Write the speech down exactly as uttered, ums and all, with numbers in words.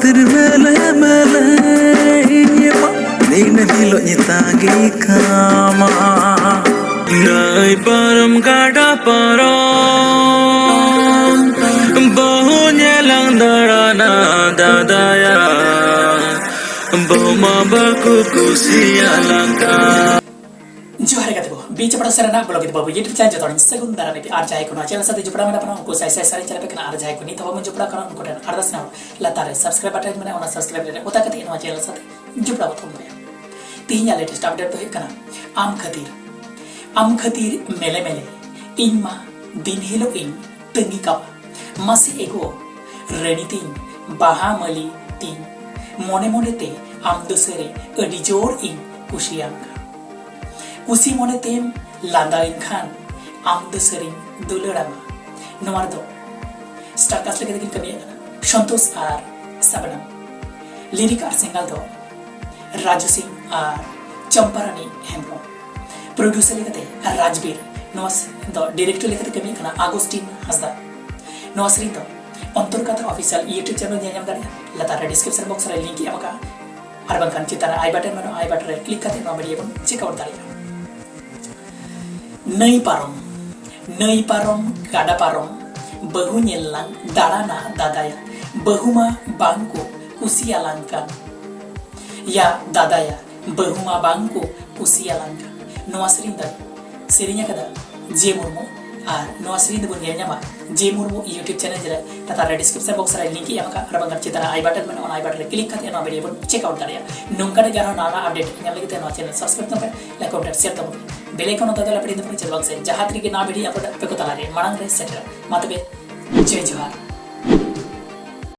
ᱛᱤᱨᱢᱟᱹᱞᱮ ᱢᱟᱹᱞᱟᱹᱭ ᱫᱤᱱ ᱦᱤᱞᱳᱜ ᱤᱧ ᱛᱟᱺᱜᱤ ᱠᱟᱢᱟ᱾ ᱱᱟᱹᱭ ᱯᱟᱨᱚᱢ ᱜᱟᱰᱟ ᱯᱟᱨᱚᱢ ᱵᱟᱹᱦᱩ ᱧᱮᱞᱟᱝ ᱫᱟᱬᱟᱱᱟ ᱫᱟᱫᱟᱭᱟ᱾ ᱵᱟᱹᱦᱩ ᱢᱟ ᱵᱟᱠᱚ ᱠᱩᱥᱤᱭᱟᱞᱟᱝ ᱠᱟᱱ᱾ ᱡᱚᱦᱟᱨ ᱜᱮ ᱜᱟᱛᱮ ᱠᱚ, ᱵᱤ ᱪᱟᱯᱲᱟ ᱥᱮᱨᱮᱱᱟᱜ ᱵᱞᱚᱜ ᱜᱤᱫᱤ ᱵᱟᱹᱵᱩ YouTube channel ᱡᱚᱛᱚ ᱦᱚᱲᱤᱧ ᱥᱟᱹᱜᱩᱱ ᱫᱟᱨᱟᱢ ᱤᱫᱤ᱾ ᱟᱨ ᱡᱟᱦᱟᱸᱭ ᱠᱚ ᱱᱚᱣᱟ channel ᱥᱟᱶᱛᱮ ᱡᱚᱯᱲᱟᱣ ᱢᱮᱱᱟᱜ ᱵᱚᱱᱟ, ᱩᱱᱠᱩ ᱥᱟᱭ ᱥᱟᱭ ᱥᱟᱨᱦᱟᱣ ᱪᱟᱞ ᱟᱯᱮ ᱠᱟᱱᱟ᱾ ᱟᱨ ᱡᱟᱦᱟᱸᱭ ᱠᱚ ᱱᱤᱛ ᱦᱚᱸ ᱵᱟᱵᱚᱱ ᱡᱚᱯᱲᱟᱣ ᱠᱟᱱᱟ, ᱩᱱᱠᱩ ᱴᱷᱮᱱ ᱟᱨᱫᱟᱥ ᱱᱮᱦᱚᱨ, ᱞᱟᱛᱟᱨ ᱨᱮ subscribe button ᱢᱮᱱᱟᱜᱼᱟ, ᱚᱱᱟ subscribe ᱨᱮ ᱚᱛᱟ ᱠᱟᱛᱮ ᱱᱚᱣᱟ channel ᱥᱟᱶᱛᱮ ᱡᱚᱯᱲᱟᱣ ᱵᱚ ᱛᱟᱦᱮᱱ ᱜᱮᱭᱟ᱾ ᱛᱮᱦᱮᱧᱟᱜ latest update ᱫᱚ ᱦᱩᱭᱩᱜ ᱠᱟᱱᱟ ᱟᱢ ᱠᱷᱟᱹᱛᱤᱨ, ᱟᱢ ᱠᱷᱟᱹᱛᱤᱨ ᱢᱮᱞᱮ ᱢᱮᱞᱮ ᱤᱧ ᱢᱟ ᱫᱤᱱ ᱦᱤᱞᱳᱜ ᱤᱧ ᱛᱟᱺᱜᱤ ᱠᱟᱢᱟ᱾ ᱢᱟᱥᱮ ᱮᱜᱳ ᱨᱟᱹᱱᱤ ᱛᱤᱧ, ᱵᱟᱦᱟ ᱢᱟᱹᱞᱤ ᱛᱤᱧ, ᱢᱚᱱᱮ ᱢᱚᱱᱮ ᱛᱮ ᱟᱢ ᱫᱚ ᱥᱟᱹᱨᱤ ᱟᱹᱰᱤ ᱡᱳᱨ ᱤᱧ ᱠᱩᱥᱤᱭᱟᱢ ᱠᱟᱱ᱾ ᱠᱩᱥᱤ ᱢᱚᱱᱮ ᱛᱮᱢ ᱞᱟᱸᱫᱟᱣᱤᱧ ᱠᱷᱟᱱ ᱟᱢ ᱫᱚ ᱥᱟᱹᱨᱤᱧ ᱫᱩᱞᱟᱹᱲᱟᱢᱟ᱾ ᱱᱚᱣᱟ ᱨᱮᱫᱚ star cast ᱞᱮᱠᱟᱛᱮ ᱠᱤᱱ ᱠᱟᱹᱢᱤᱭᱮᱫ ᱠᱟᱱᱟ ᱥᱚᱱᱛᱳᱥ ᱟᱨ ᱥᱟᱵᱱᱟᱢ᱾ Lyric ᱟᱨ ᱥᱮᱸᱜᱟᱞ ᱫᱚ ᱨᱟᱡᱩ ᱥᱤᱝ ᱟᱨ ᱪᱚᱢᱯᱟᱨᱟᱱᱤ ᱦᱮᱢᱵᱨᱚᱢ᱾ Producer ᱞᱮᱠᱟᱛᱮ ᱨᱟᱡᱽᱵᱤᱨ᱾ ᱱᱚᱣᱟ ᱥᱮ-, ᱫᱚ director ᱞᱮᱠᱟᱛᱮ ᱠᱟᱹᱢᱤᱭᱮᱫ ᱠᱟᱱᱟ ᱟᱜᱚᱥᱴᱤᱱ ᱦᱟᱸᱥᱫᱟ᱾ ᱱᱚᱣᱟ ᱥᱮᱨᱮᱧ ᱫᱚ ᱚᱱᱛᱚᱨ ᱠᱟᱛᱷᱟ official YouTube channel ᱧᱮᱞ ᱧᱟᱢ ᱫᱟᱲᱮᱭᱟᱜᱼᱟ, ᱞᱟᱛᱟᱨ ᱨᱮ description box ᱨᱮ link ᱤᱧ ᱮᱢ ᱟᱠᱟᱫᱼᱟ᱾ ᱟᱨ ᱵᱟᱝᱠᱷᱟᱱ ᱪᱮᱛᱟᱱ ᱨᱮ I button ᱢᱮᱱᱟᱜᱼᱟ, I button ᱨᱮ click ᱠᱟᱛᱮ ᱱᱚᱣᱟ video ᱵᱚᱱ check out ᱫᱟᱲᱮᱭᱟᱜᱼᱟ᱾ ᱱᱟᱹᱭ ᱯᱟᱨᱚᱢ, ᱱᱟᱹᱭ ᱯᱟᱨᱚᱢ, ᱜᱟᱰᱟ ᱯᱟᱨᱚᱢ, ᱵᱟᱹᱦᱩ ᱧᱮᱞ ᱞᱟᱝ ᱫᱟᱬᱟᱱᱟ ᱫᱟᱫᱟᱭᱟ᱾ ᱵᱟᱹᱦᱩ ᱢᱟ ᱵᱟᱝ ᱠᱚ ᱠᱩᱥᱤᱭᱟᱞᱟᱝ ᱠᱟᱱ᱾ ᱭᱟ ᱫᱟᱫᱟᱭᱟ, ᱵᱟᱹᱦᱩ ᱢᱟ ᱵᱟᱝ ᱠᱚ ᱠᱩᱥᱤᱭᱟᱞᱟᱝ ᱠᱟᱱ᱾ ᱱᱚᱣᱟ ᱥᱮᱨᱮᱧ ᱫᱚᱭ ᱥᱮᱨᱮᱧ ᱟᱠᱟᱫᱟ ᱡᱮ ᱢᱩᱨᱢᱩ᱾ ᱟᱨ ᱱᱚᱣᱟ ᱥᱮᱨᱮᱧ ᱫᱚᱵᱚᱱ ᱧᱮᱞ ᱧᱟᱢᱟ ᱡᱮ ᱢᱩᱨᱢᱩ YouTube channel ᱨᱮ᱾ ᱞᱟᱛᱟᱨ ᱨᱮ description box ᱨᱮ link ᱤᱧ ᱮᱢ ᱟᱠᱟᱫ, ᱟᱨ ᱵᱟᱝᱠᱷᱟᱱ ᱪᱮᱛᱟᱱ ᱨᱮ I button ᱢᱮᱱᱟᱜᱼᱟ, ᱚᱱᱟ I button ᱨᱮ click ᱠᱟᱛᱮ ᱱᱚᱣᱟ video ᱵᱚᱱ check out ᱫᱟᱲᱮᱭᱟᱜᱼᱟ᱾ ᱱᱚᱝᱠᱟᱱᱟᱜ ᱜᱮ ᱟᱨᱦᱚᱸ ᱱᱟᱣᱟ ᱱᱟᱣᱟ update ᱧᱟᱢ ᱞᱟᱹᱜᱤᱫ ᱛᱮ ᱱᱚᱣᱟ channel subscribe ᱛᱟᱵᱚᱱ ᱯᱮ, like, comment, share ᱛᱟᱵᱚᱱ ᱯᱮ, bell icon ᱦᱚᱸ ᱫᱟᱫᱟ ᱞᱟᱯᱮ ᱫᱟᱵᱚᱱ ᱯᱮ, ᱪᱮᱫᱟᱜ ᱵᱟᱝ ᱥᱮ ᱡᱟᱦᱟᱸ ᱛᱤᱨᱮᱜᱮ ᱱᱟᱣᱟ video upload ᱟᱯᱮ ᱠᱚ ᱛᱟᱞᱟᱨᱮ ᱢᱟᱲᱟᱝ ᱨᱮ ᱥᱮᱴᱮᱨᱟ᱾ ᱢᱟ ᱛᱚᱵᱮ, ᱡᱚᱭ ᱡᱚᱦᱟᱨ᱾